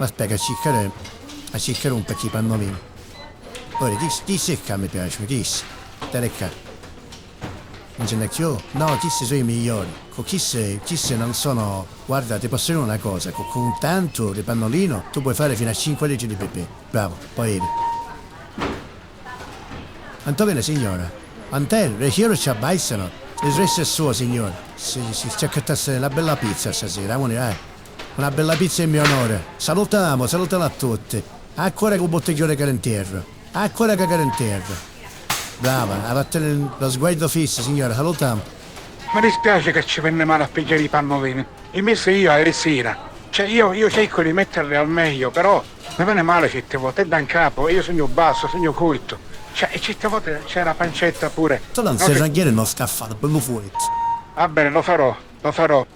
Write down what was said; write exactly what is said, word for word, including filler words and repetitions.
Aspetta, a circari, a circari un pezzu di pannolini. Ora, chi, chi si ccà mi piaci, chi si? Tene ccà. Non ce n'è cchiù? No, chissi su i migliori. Cu chissi, chissi non sono. Guarda, ti posso dire una cosa, cu, cu un tantu di pannolino tu puoi fare fino a cinque litri di pipì. Bravo, poi vedi. Antò veni, signora. Antè, re chiero ci abbaissano. Il resto è suo, signore. Si, si, ci accattasse una bella pizza stasera, amore, eh. Una bella pizza in mio onore. Salutamu, salutamu a tutti. Ancora cu bottiglione calenterro. Ancora ca calenterro. Brava, ha fatto lo sguardo fisso, signora, salutamu. Mi dispiace che ci venne male a pigghiari i pannolini. I misi io ieri sira. Cioè, io, io cerco di metterli al meglio, però mi vene male certe volte, è da 'n capo, io sugnu bassu, sugnu curtu. Cioè, e certe volte c'è la pancetta pure. Solo non se ragione non scaffare, bello fuori. Va bene, lo farò, lo farò.